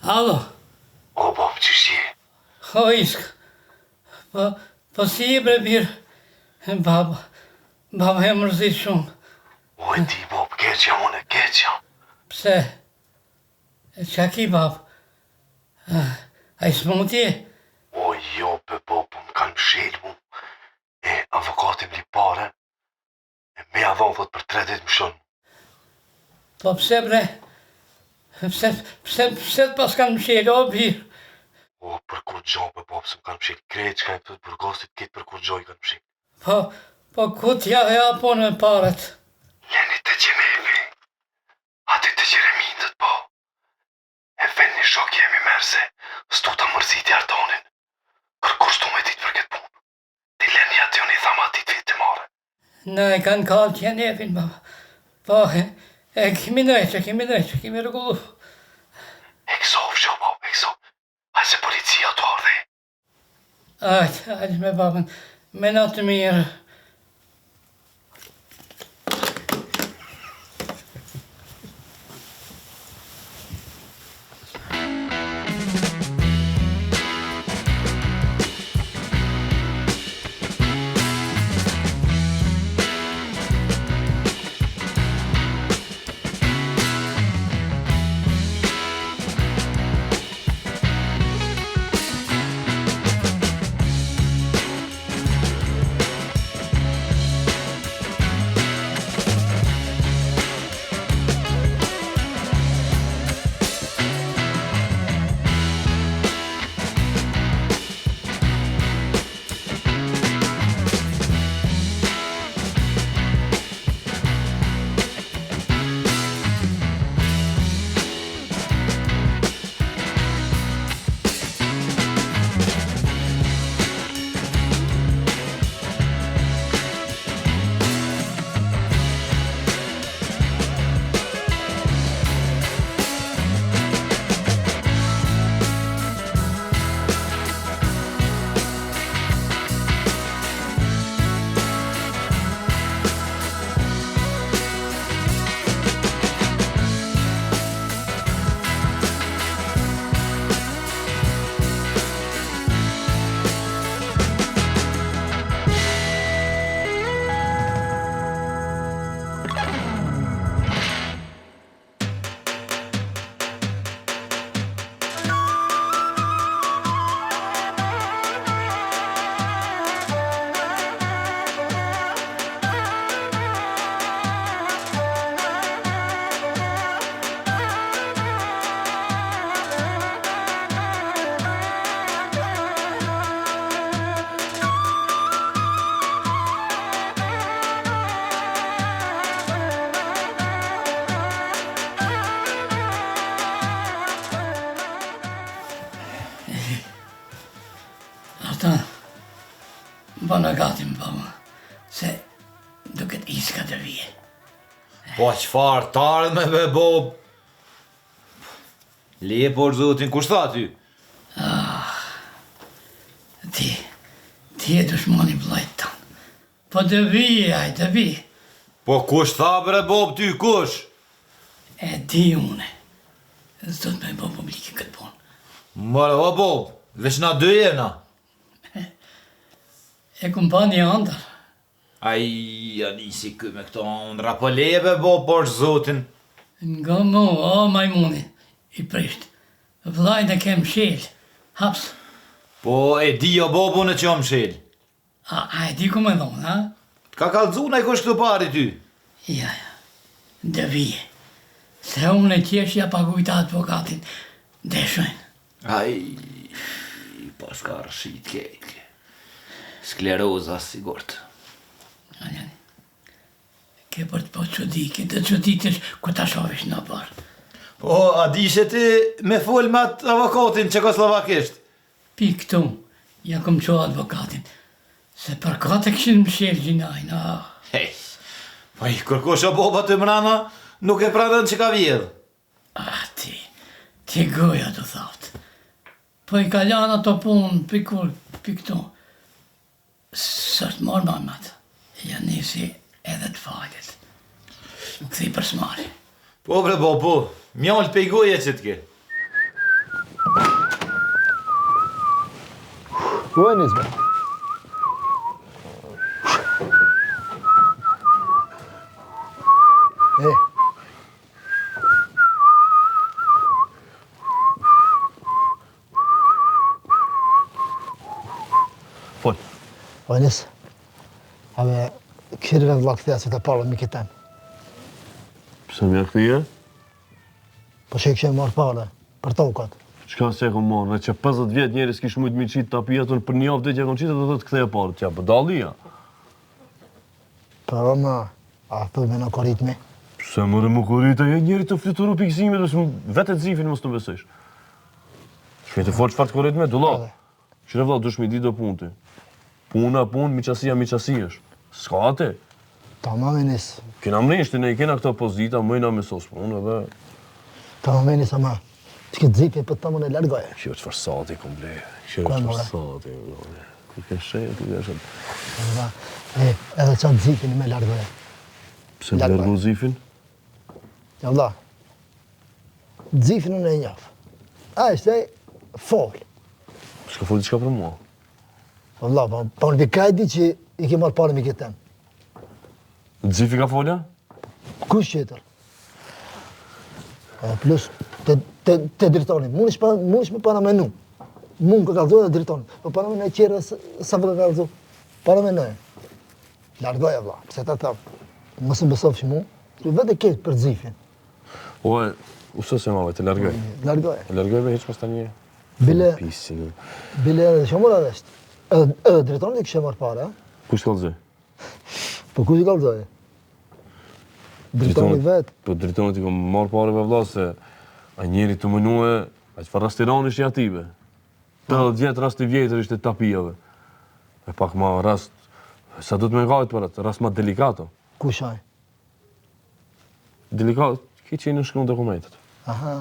Alo. O bab, qysh je? O Iska. Po, po si je bre bir? Baba, baba jam mërzit shumë. O e di bab, keq jam unë, keq jam. Pse? E ça ki bab? A i smut je? O jo be bab, po më kanë mshel mu. E avokati më lyp pare, e me ja dhon thot për 3 ditë më lshon. Po pse bre? Pse, pse, pse të paskan mshel, o bir? O për kurgjo be bab, se më kanë mshel krejt çka janë këtu të burgosit, krejt për kurgjo i kanë mshel. Po, po ku t'ja jap unë paret? Leni te qenefi, aty te qeremintët po. E ven një shok jemi merr se s'du ta mërziti Artonin. Kërkush s'du me ditë për këtë punë. Ti leni aty unë i tham atij të vijë t'i marrë. Na e kanë kallë qenefin baba. Po, e kemi ndreq, e kemi ndreq, e kemi rregullu. E gëzofsh o babë, e gëzofsh. Hajt se policia tu ardhë. Hajt, hajt me babën, me natë të mirë. Artan, bëna gati më bëma, se duket Iska të vije. Po çfarë t'ardhme be bob? Leje për zotin, kush tha ty? Ah, ti, ti je dushmani i vllait tan. Po të vije, aj, të vije. Po kush tha bre bob ty, kush? E di une, s'do të me bo publike këtë punë. More o bob, veç na dy jena. E kum pa një andër. Ai, ja nisi ky me këto andrra, po leje be bob për zotin. Nga mu, o majmuni, i prisht. Vllajn e ke mshel, haps. Po e di o bob unë që o mshel. A, a e di ku me thonë, a? Të ka kallzu najkush këtu pari ty? Ja, ja, do vije. Se unë e qesh ja pagujta advokatin, deshojnë. Ai, paska rrëshit kejt. Skleroza, sigurt. Ani, ani. Ke për të po çudi, ke të çuditesh kur ta shohish në oborr. Po, a dishe ti me fol me atë avokatin çekosllovakisht? Pi këtu, ja kom çu advokatin, se për këtë e kishin mshel gjinajn, ah. Hej, po i kërkush o bob aty mrena, nuk e pranon që ka vjedhë. Ah, ti, ti goja të thatë. Po i ka lanë ato punë, pi kur, pi këtu. S'është marrë ma me atë. Ja nisi edhe të falet. U kthy për s'mari. Po bre bo, po. Mjaltë pej goje që t'ke. Ku e nisme? E. Fol. O nis. A be, kqyre vlla ktheja se të parë mi këtem. Pse më kthye? Po që i kishe marrë pare, për tokat. Çka se e kom marrë, që 50 vjet njeri s'kish mujt mi qitë tapijat, unë për një javë ditë ja kom qitë dhe të ktheje paret, t'ja bëdallia. Po, ma, a thu me në koritmi? Pse more më korita, je njeri të fluturu pikëzimit, dhe vetë e zifin mos të besojsh. Shkej të folë çfarë të koritme, dulla. Qyre vlla, dush mi di do punë ti. Puna, punë, miqasia, miqasi është. S'ka aty. Tamam e nis. Kena mrishti, ne i kena këto pozita, mëjna me sos punë edhe... Tamam e nis, ama. Që këtë zifin për të më në largoje. Kjo çfarë sati kom ble. Kjo çfarë sati, vlla. Ku ke shë, ku ke shë. E, edhe qatë zifin me largoje. Pse me largo zifin? Ja vlla. Zifin unë e njof. A ishte fol. S'ka fol diçka për mua? Po vlla, po, po unë ka e di që i ke marrë pare me këtë tem. Zifi ka folja? Kush tjetër? E, plus, te, te, te Dritoni, mund pa, mund me paramenu. Mund ka kallzu edhe Dritoni. Po paramenu e qerë sa, sa po ka kallzu. Paramenu. Largoje, vlla, pse ta them. Mos më besofsh mu, ti vetë ke për Zifin. O, u së se mave, të largoj. Largoj. Largoj be hiç mos tani. Bile, Pisin. bile edhe shumë edhe është. Edhe, edhe Dritoni i kishe marrë pare, a? Kush kallzoi? Po kush i kallzoi? Dritoni vetë. Po Dritonit i kom marrë pare be vlla se a njeri të mënue, a çfarë rasti rand ishte aty be. 80 vjet rast i vjetër ishte tapijave. E pak ma rast, sa do të me ngajt për atë, rast ma delikato. Kush ai? Delikat, ki që i nënshkruan dokumentet. Aha.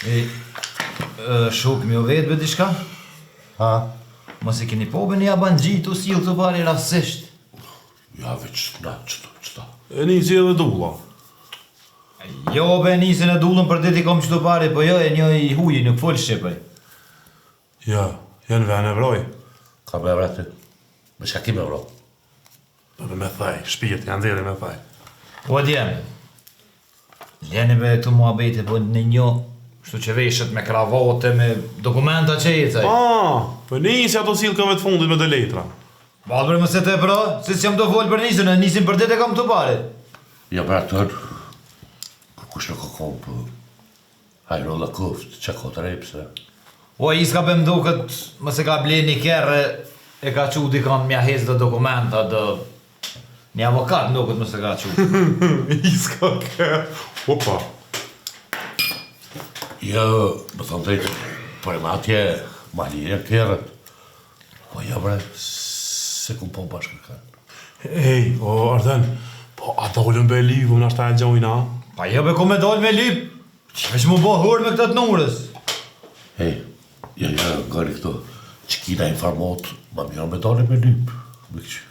E, shok, mi o vetë be diçka? Ha? Mos e keni po be një jabanxhi tu sill këtu pari rastësisht. Ja, veç, na, qëto, qëto. E nisi edhe dulla. Jo be nisin e dullën për ditë i kom qëtu pari, po jo e një i huji nuk fol shqip ai. Jo, janë vene vroj. Ka me vra ty. Me çka ki me vra? Po me thaj, shpirt, janë dheri me thaj. O djem, leni be këtu muhabete, po në një, kështu që veshet me kravote, me dokumenta që i thaj. Ah, po nisi ato sill këve të fundit me dhe letra. Ba bre mos e te bro, se s'jam do fol për nisin, e nisin për ditë e kam këtu pari. Ja, për atë, kush nuk ka konë, po... Hajrolla koft, qa ka të re pse? O, i s'ka be m'duket, mos e ka ble një kerr e ka qu dikon m'ja hez do dokumenta, do... Një avokat m'duket mos e ka qu. I s'ka kerr. Opa. Jo, më thonë drejtë, për e matje, ma lirë kerret. Po jo bre, se kum po bashkë kërkan. Ej, o Arden, po a dolëm be lypëm, nashta e gjojna? Pa jo be ku me dol me lyp, që veç mu bo hurë me këto të nurës. Ej, jo, jo, ngoni këto, që kina informat, ma mirë me dole me lyp. Me këqy.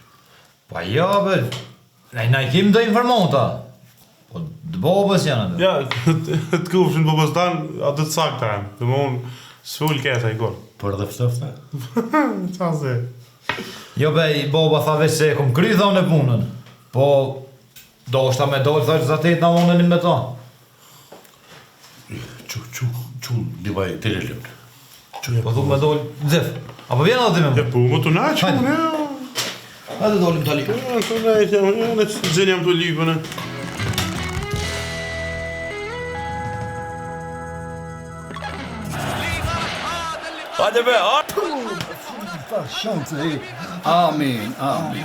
Pa jo be, ne na i kim do informata. Po të babës janë ato. Ja, të kufshin babës tanë, ato të sakta janë. Dhe më unë, s'ful kesa i kur. Për dhe fëftëfte? Qa se? Jo be, i baba tha veç se e kom kry tha unë punën. Po, do është ta me dol, tha që zatet na unë me ta. Qu, qu, qu, një vaj, të le lëmë. Po thu me dol, Zef, apo vjen edhe ti me Ja, mua? po, më të na që unë, ja. Hajde dolim tani. Ja, të na që unë, në të gjeni jam të lypën, e. Hajde be, ha? Pa shanse, ej. Amin, amin.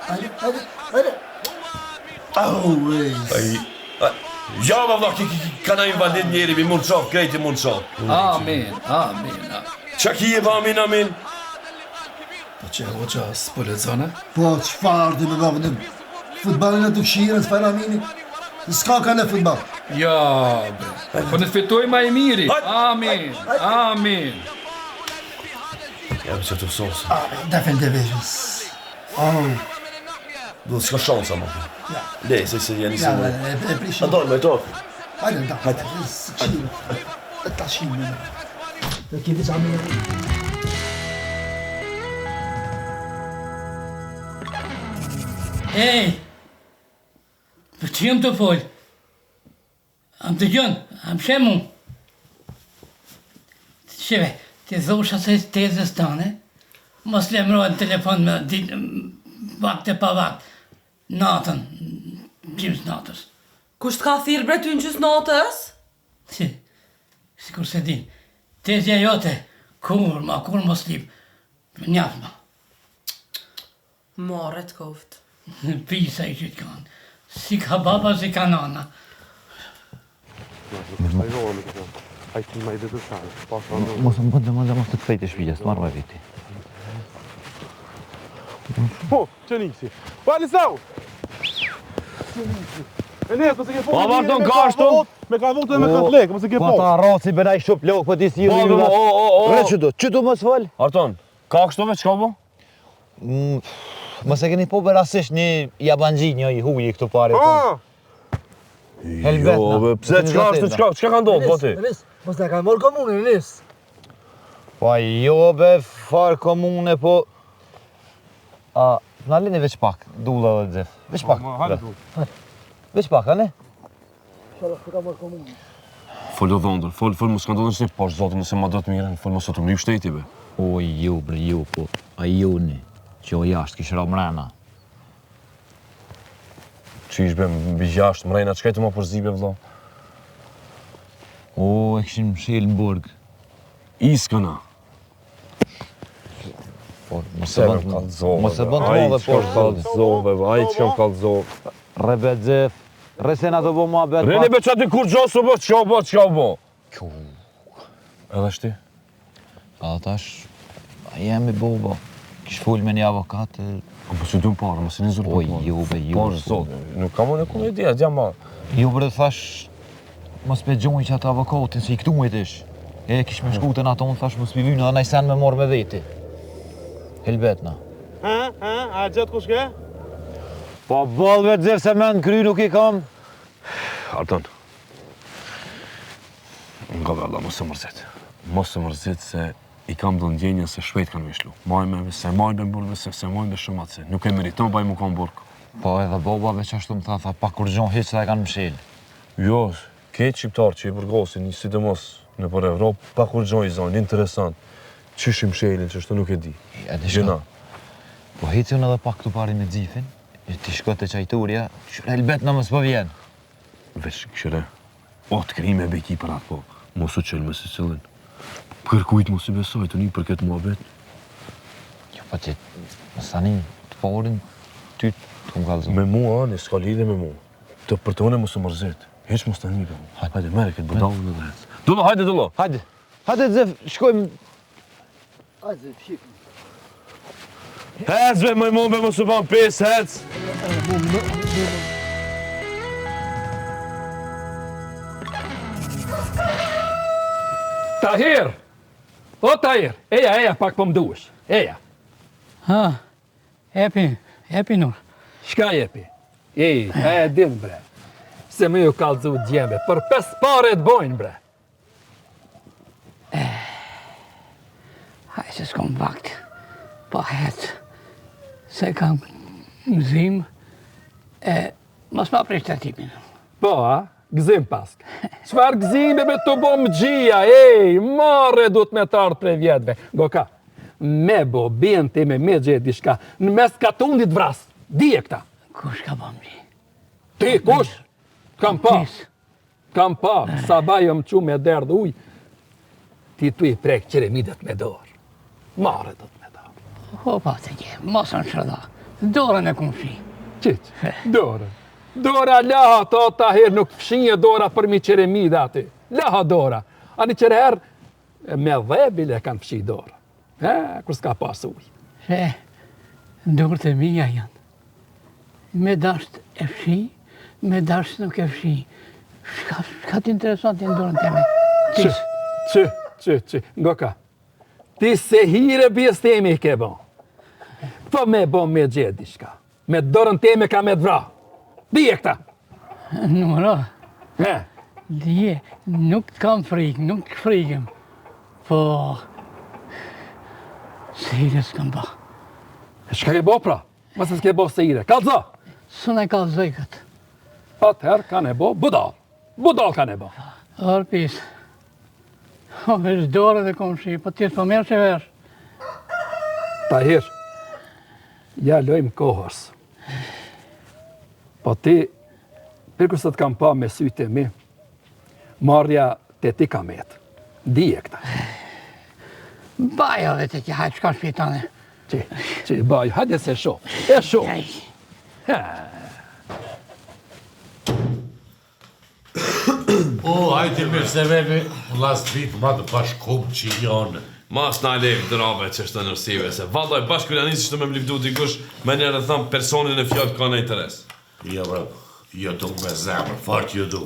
Hajde, hajde, hajde. Au, ej. Ai, ja, ma vlla, ki, ki, ki, ka na invalid njeri, mi mund qof, krejti mund qof. Amin, amin. Qa ki e ba, amin, amin? Po që hoxha, s'po lexone? Po, çfarë di me babë në futbolin e të këshirën, s'fajnë amini. S'ka ka në futbol. Ja, bre. Po në fitoj ma i miri. Amin, amin. Ja, që të sosë. Ah, Defend divisions. Oh. Do të s'ka shansa, më. Ja. Le, se se jeni se... Ja, e, e prishim. A dojnë me to? Hajde, da. Hajde. Hajde. Ta shim. Dhe kiti që amë Ej! Për që jam tu folë? A më dëgjon, a më sheh mu? Shife, ti thosh asaj tezës tane, mos lajmërohet në telefon me ditë, vakt e pa vakt, natën, gjysë natës. Kush të ka thirrë bre ty në gjysë natës? Si, sikur s'e din, tezja jote, kur, ma kur mos lip, mjaft ma. Marre të koft. Pisa i qytë kanë. S'i ka baba, s'i ka nana. Mos më bëndë, mos mos të kthej te shpija, s'marr me veti. Po, që nisi? Po, Alisau! Që nisi? E nesë, mos e ke po... Po, vazhdon ka ashtu? Me ka votë dhe me ka lek, mos e ke po... Po, ta raci bënaj shup lok, po ti si Po, po, o, o, o. Re që do, që do mos fol? Arton, ka kështu me çka po? Mm, mos e keni po bërasisht një jabanxhi, një i huj këtu pari. Ah! Helbet, Jo, na. be, pse Nuk çka keni është, vërtet, çka, çka ka ndodhur, po ti? Enis, mos e ka marrë komunën, Enis. Po jo be, far komune, po... A, na lini veç pak, Dulla dhe Xhef. Veç pak. Hajde, bre. Veç pak, a ne? Inshallah s'e ka marrë komunën. Fol o dhëndër, fol, fol, mos ka ndodhur se po zotin nëse ma do të mirën, fol mos o të mlyp shteti be. O jo bre, jo, po ai joni, që o jashtë, kish ra mrena. Qysh be mbi jashtë mrena, çka je tu ma përzi be vëlla? O, e kishin mshel në burg. Iskëna. Po, mos e bën, kallzove. mos e bën të madhe po kallzove, ai çka kallzove. Rre be Xhef, rre se na do bo muhabet. Rrini be çati kur gjo s'u bë, çka u bë, çka u bë. Edhe shti? A tash, a jemi bo, bo. Kish fol me një avokat. E... A po si du parë, mos e një zurë Po, jo, be, jo. Po, zot, nuk kam unë ku me di, a ma. Jo, bre, thash, Mos pe gjujnë që atë avokatin, se i këtu më ish. E, kish me shku te në ato, unë thash, mos pi vynë edhe naj sen me marrë me veti. Helbet na. Ha, ha, a gjetë kush ke? Po, boll be Xhef se men n'kry nuk i kam. Arton. Nga valla, mos u mërzit. Mos u mërzit se i kam do ndjenja se shpejt kanë me shlu. Majme, se majme në burg, se se majme shumë atë se. Nuk e meriton pa i mu kanë burg. Po edhe baba veç ashtu më tha, tha pa kurgjo hiç sa e kanë mshel. Jo, krejt shqiptarë që i burgosin, sidomos nëpër Evropë, pa kurgjo i zonë, interesant. Qysh i mshelin, qështu nuk e di. E di shka. Po heci unë edhe pak këtu pari me Xhifin, e ti shko te çajturja, qyre helbet në mos po vjen. Veç kqyre, o të krime beki për atë po, mos u qëllë me secilin. Kërkujt mos i besoj, të një për këtë muhabet. Jo, po ti, mos tani, të parin, ty të kom kallzu. Me mua, ani, s'ka lidhje me mua. Të për të unë mos u mërzit. Hiç mos të një, Hajde, hajde, merre këtë budallën edhe hec. Dullo, hajde, Dullo! Hajde, hajde, Xhef, shkojmë. Hajde, shikë. Hec, be, majmun, be, mos u ban pis, hec! Tahir! O Tahir, eja, eja, pak po më duhesh. Eja. Ha, Jepi, jepi Nur. Shka jepi? E, e din bre. Se me ju kallzu djemve, për pes pare të bojnë bre. Eh, haj se s'kom vakt, po hec, se kam gzim, e mos ma prish tertipin. Po, a? Gzim pask. Çfarë gzimi me të bo mëgjia, ej, marre du të me t'ardhë prej vjetve. Goka, me bo, bien ti me me gjetë diçka, në mes katundit vras, dije këta. Kush ka bo mëgji? Ti, kush? Kam pa, kam pa, sabah jom çu me derdh ujë, ti tu i prek qeremidet me dorë. Marre do të me dorë. Po, pa, të gje, mos në shërdha, dorën e kum fshi. Qiq, dorën. Dora laha ato Tahir nuk fshinje dora përmi qeremida aty. Laha dora. Ani qërë herë me dhe bile kanë fshi dora. E, kur s'ka pas ujë. Se, dorët e mija janë. Me dasht e fshi, me dasht nuk e fshi. Shka, shka të intereson ti në dorën teme? Që, që, që, që, ngoka. Ti sehire bijës teme i ke bo. Po me bo me gjetë diçka. Me dorën teme kam me të vra. Dije këta. Nuro. He. Dije, nuk të kam frikë, nuk të frigem. Po, sehire s'kam ba. E çka ke bo pra? Masi s'ke bo sehire. Kallzo! S'un e kallzoj këtë. Atëherë kanë e bo budall. Budall kanë e bo. Orë pis. O, veç dorën e kom shi, po ti s'po merr që vesh. Tahir, ja lojmë kohës. Po ti, prej kur të kam pa me sytë e mi, marrja te ti ka metë. Dije këta. Bajo dhe të ki, hajtë shka shpi tane. Qi, qi, bajo, hajde se shoh, e shoh. Ha. O, hajde mirë se veni, last vit ma të bashkum që jonë. Mas na lejë drave që është në nërsive, se vallaj bashkë kërë janisë që të me mlivdu dikush, me njerë e thamë personin e fjallë ka në interes. Jo, bro, jo du me zemër, fort jo du.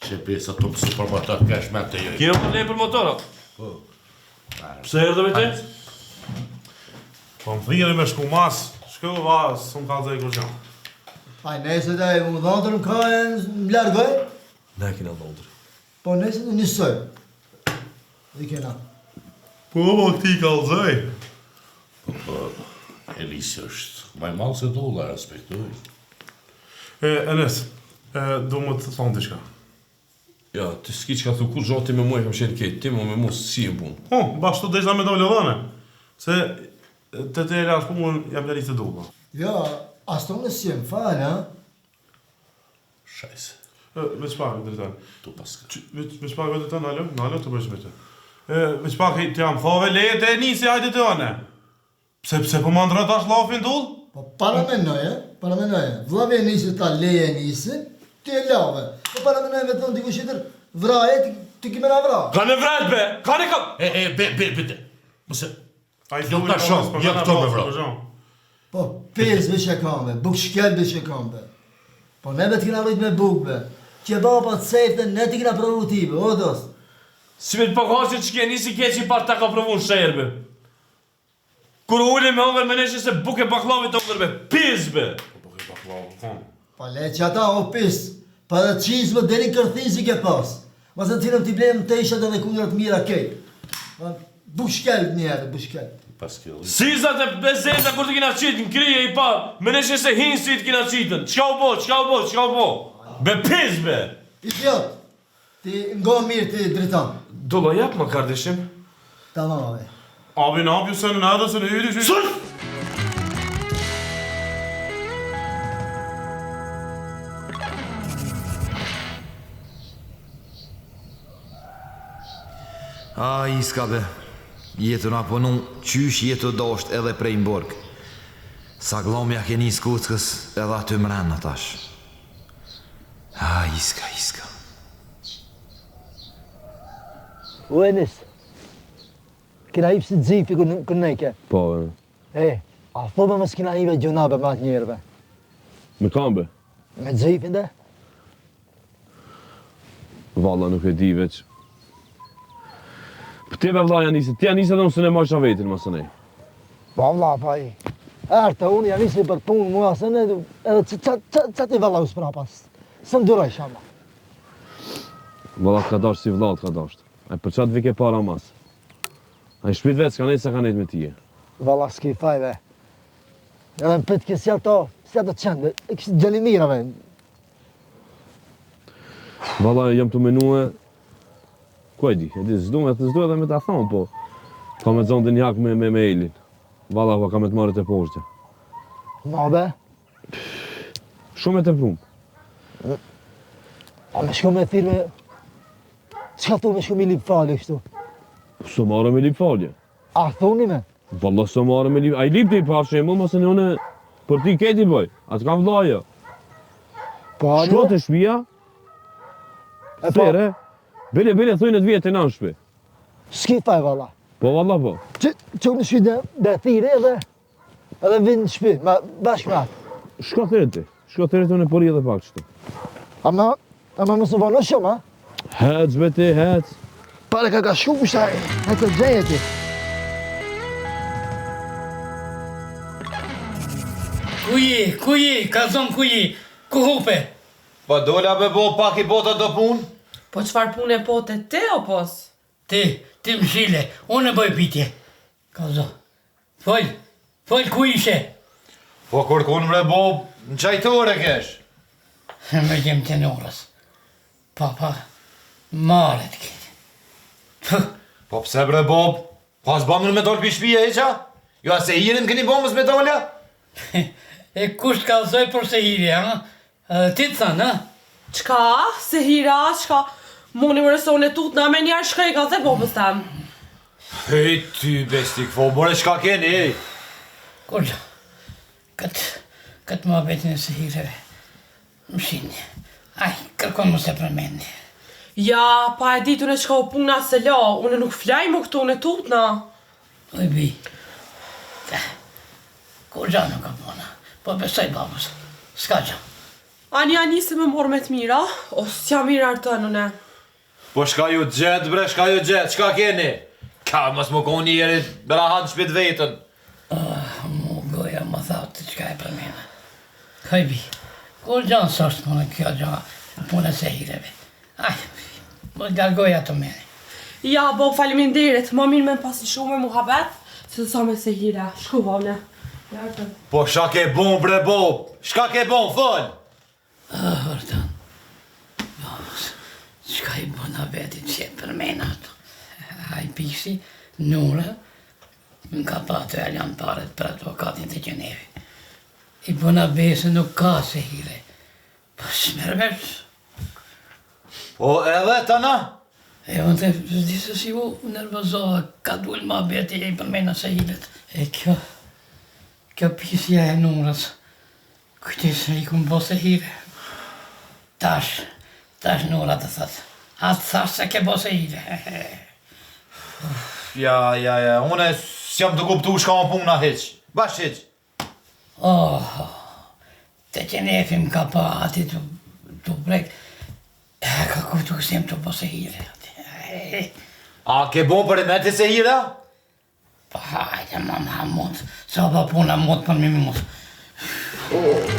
Që pesa të mësu për motor, kesh me të joj. Kje më lejë për motor, Po. Pse erdhe me te? Po më thirri me shku mas, shku va, s'më kallzoi kurgjo. Aj, nëse dhe mu dhëndër më ka e më largoj, Ne kena dhëndër. po nëse dhe njësoj. I kena. Po, po, këti kallzoi. Po, po, Elisi është ma i madh se Dulla, respektoj. E, Enes, e, du më të thonë diçka. Ja, ti s'ki çka thu kur ti me mua e kam qenë keq, ti më me mua si e punë. Po, bash të deshta me dolë dhëne. Se të të e lash punën, jam lari të Dulla. Jo, as të unë s'jem, falë, ha? Shajse. E, veç pak, Dritan. Tu paska. Q- Veç, veç pak, Dritan, alo, alo, të bësh me të. E, veç pak, të jam thove, leje të e nisi, hajde të one. Pse, pse po ma ndrro tash llafin Dull? Po paramenoje, paramenoje. Vllavi e nisi ta leje e nisin, ti e lave. Po paramenoje me thonë dikush tjetër, vraje, ti, ti ki me na vra. Ka në vret be, ka në ka... E, e, be, be, be, be. Mos e, Ai Jo ta shoh, jo këto me vra. Po, pes veç e kam be, buk shkel veç e kam be. Po neve të kena rrit me buk be. Qebapa të sefte, ne t'i kena provu ti be, o dost. Si me të pakashe që ke nisi keq i parë ta ka provu në sherë be. Kur u ulem me hongër me neshe se buke bakllavit hongër be, pis be. Po buke bakllavit, thonë. Pa le që ata o pis, pa dhe qizmë deri në kërthiz i ke pas. Mase të cilën t'i blemë teshat edhe kundrat mira kejt. Pa, Buk shkel njerë, buk shkel. pas kjo. Sizat e bezeza kur të kina qitë në krije i parë, me neshe se hinë si të kina qitën. Çka u bo, çka u bo, çka u bo? Be pis be. Idiot, ti ngo mirë ti Dritan. Dullo, jap më kardeşim. Tamam abi. Abi ne yapıyorsun sen? Neredesin? İyi düşün. Sus! A, iska be, jetu na punu, qysh jetu dosht edhe prej në burg. Sa glom ja ke nis kuckës edhe aty mrena tash. A, iska, iska. U Enis, kena hip si xifi kur kur neke. Po, E, a thome mos kena hipe gjunabe me atë njerëve. me kambe. Me xifin dhe? Valla nuk e di veç. Po ti be vlla ja nisi, ti ja nisi edhe unë s'e majsha vetin mos e nej. Po vlla, pa i. Erte, unë ja nisi për punë, mua se ne, edhe që që që që ti valla u s'prapa, së më duroj shama. Valla të ka dasht si vlla të ka dasht. Ai për çat vike para mas. Ai shpit vetë s'ka nejt sa ka nejt me tije. Valla s'ki fajve. Edhe më prit ke si ato, si ato qendë, e kishtë gjeli mirave. Valla jam të menue Ku e di, e di, s'du me, s'du edhe me ta thonë, po ka me të zonë dhe një hak me, me, me Elin. Valla, po ka me të marrë të poshtë. Ma be, Shumë e të prum. a me shko me thirë me, çka thu me shko me lip falje kështu? Së marrë me lip falje. A thuni me? Valla së marrë me lip, a i lip ti pa shembull, mos e një unë për ti keti bëj. Atë kam vllaja. Po, Shko të shtëpia, e po, there, bile bile thujnë të vjetë në shtëpi. s'ki faj valla. Po valla po. Që, që unë shki dhe, dhe thirë edhe, edhe vinë në shpi, ma, bashkë me atë. Shko there ti. Shko there ti unë e pori edhe pak qëtu. Ama, ama mos u vono shumë, ha? Hec be ti, hec. Pare ka ka shku kushta e të gjeje ti. Ku je, ku je, kallzom ku je, ku hupe? Po dola be bo pak i bota do punë. Po çfarë pune pote ti o pos? Ti, ti mshile, unë e bëj pytje. Kallzo. Fol, fol ku ishe? Po kërkun bre bo, në çajtore kesh. Me gjem të nurës. Pa, pa, marre të ketë. Po pse bre bob? Po as bamën me dalë pi shpije e qa? Jo, a sehire më keni bo mos me dalë? E kush të kallzoi për sehire, ha? Edhe ti të thanë, ha? Çka? Sehira, çka? Muni more se unë e tutna menjëherë shkoj i kallzoj babës tem. Hej ty bestik, po more çka keni, ej? Kurgjo, këtë, këtë muhabetin e sehireve, mshini, aj, kërkon mos e përmendi. Ja, pa e ditë unë çka u puna se la, unë nuk flaj më këtu, unë e tutna. Oj bi, kurgjo nuk ka puna, po besoj babës, s'ka gjo. Ani ani se me morë me të mira, o s'jam mirë Arton une. Po shka ju gjetë bre, shka ju gjetë, shka keni? Ka mos më konë njeri rahat në shpi t'vetën. Ah, mu goja më tha të qka e përmena. Kaj bi, kurgjo s'është punë kjo gjo, punë e sehireve. Aj, mos largoj ato mene. Ja, bo, faleminderit, ma mirë me pas një shumë me muhabet, se sa me sehire, shku vone. Ja, Arton. Po shka ke bon bre bob, shka ke bon, fol? Ah, Arton, babës, qka i bëna vetit që e përmena ato. Ai pisi, Nura, më ka pa të e lanë paret për advokatin te Gjenevi. I bëna besë nuk ka sehire. Po s'merr vesh. Po edhe tana? E unë të s'di se si u nervozova, ka dul muhabeti e i përmena sehiret. E kjo, kjo pisja e Nurës, kujtoi se i kum bo sehire. Tash, tash Nura të thot, a të thash se ke bo sehire. Ja, ja, ja, une s'jam tu kuptu shka o puna hiq, bash hiq. Oh, te qenefi më ka pa aty të, të prek, e ka kuptu se jam tu bo sehire. A ke bo për e me ti sehira? Po hajde, ma ma mut, se o pa puna mut për mi mut. Oh.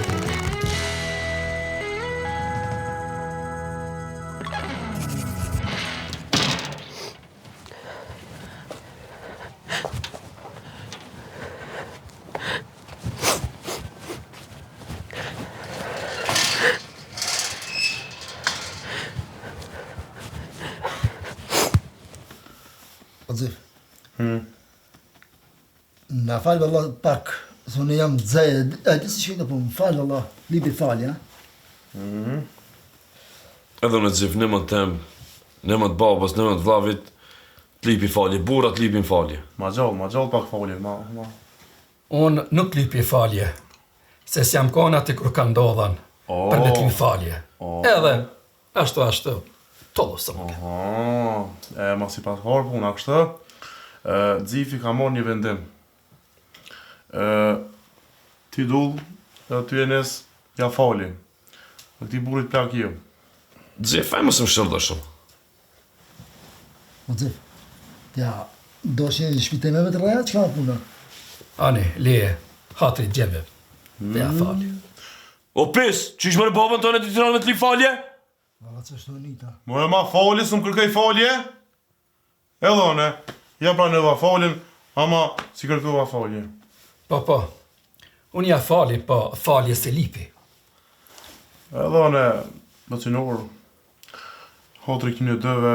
O Zif. Hmm. Na fal valla pak, se unë jam zë, e di si shkojnë po më fal valla, lypi falje, ha. Mhm. Edhe unë Zif në emën tem, në emën të babës, në emën të vllavit, të lypi falje, burrat lypin falje. Ma gjallë, ma gjallë pak falje, ma, ma. Unë nuk lypi falje, se s'jam kon aty kur ka ndodhën, oh. për me të lyp falje. Oh. Edhe, ashtu, ashtu, tollu së më. Aha, e, masi pas harë puna kështu, e, Zifi ka marrë një vendim. E, ti dull, edhe ty Enes, ja fali. Dhe këtij burrit plak jo. Zif, aj mos më shërdho shumë. O Zif, ja, do që një shpi teme me të rreja, çka puna? Ani, leje, hatri djemve, dhe ja fali. O pis, qysh more babën tonë e detyron me të lyp falje? Valla që është nita. More ma fali, s'më kërkoj falje? Edhe une, ja pranova faljen, ama s'i kërkova falje. Po, po, unë ja fali, po falje s'e lypi. Edhe une, më qënor, hatri këtyne dyve,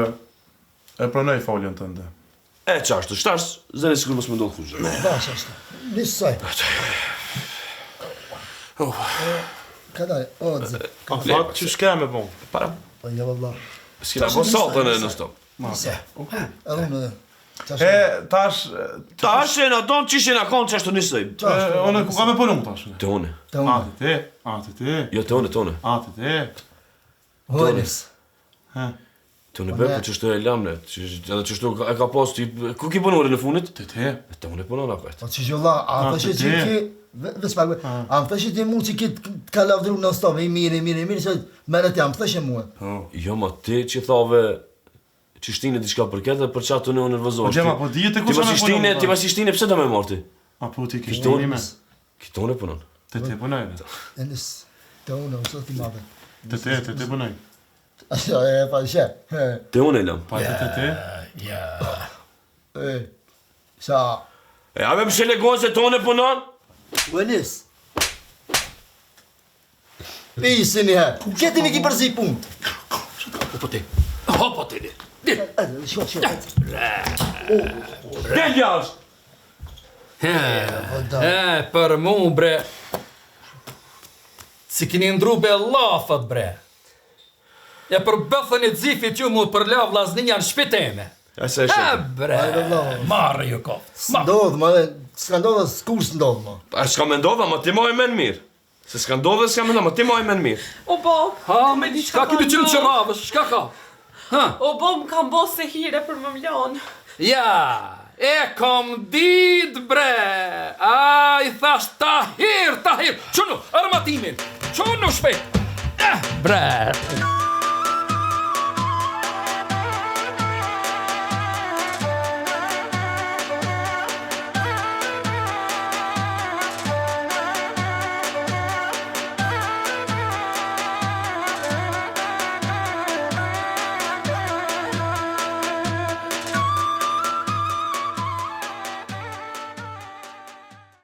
e pranoj faljen tënde. E, qashtu, shtash, zëni sikur mos më ndodh kurgjë. Bash ashtu. Njësoj. Ka daj, o Zif. A fat, që shke me bon? Para. Po jo valla. S'kina bo saltën e në stop. Se. Edhe unë. E, tash... Tash e na don qysh jena konë qashtu njësoj. E, Unë ku kam me punu tash? Te une. Te unë. A, te te, a, te te, Jo, te une, te une. a, te te. Hojnis. Te une be, po qështu e lam ne. Edhe qështu e ka pas ti... Ku ki punu në funit? Te te. Te une punon apet. Po që valla, a A, thëshe te që te. ki, veç pak, a më thëshe ti mu që ki të ka lavdru në stop, i mirë, i mirë, i mirë, që mere ti, a më thëshe mua. Po. Jo, ma ti që thave... Që shtine diçka për këtë dhe për qatë unë u nervozohesh. Po djema, po dihet e Ti kush mos anë i shtine, punon, ti mos i shtine, pse do me marrë ti? A po ti ke Kitone, shtine me. Kitone punon. Te te punoj. be. Enis, te unë, o zot i madhe. Te te, te te punoj. Asha, e, pa she. E, Te unë e lam. Pa te te te. Ja. e, sa, E ave më shelegon se te unë punon? u Enis. Pisi një herë. Këti mi ki përzi punë. Po ti. Ho po ti. Dil. E, shko, shko. Del jashtë! He, e, për mu bre. Si kini ndru be lafët bre. E për bëthën e xifit ju mu përla vllazninja në shpi teme. Ja se e E shëtë. bre, marrë ju koftë. Ma, Ndodh, ma, dhe, s'ka ndodhë, s'kur s'ndodh, ma. A s'ka me ndodha, ma ti maj men mirë. Se s'ka ndodhë, s'ka me ndodha, ma ti maj men mirë. O bob, ha, me diçka shka ki ka të qënë ndodhë. që radhës, shka ka? Ha? O bob, më kam bo sehire për më mlonë. Ja, e kom dit bre. A, i thash Tahir, Tahir. Qënu, armatimin. Qënu shpejt. Eh, bre.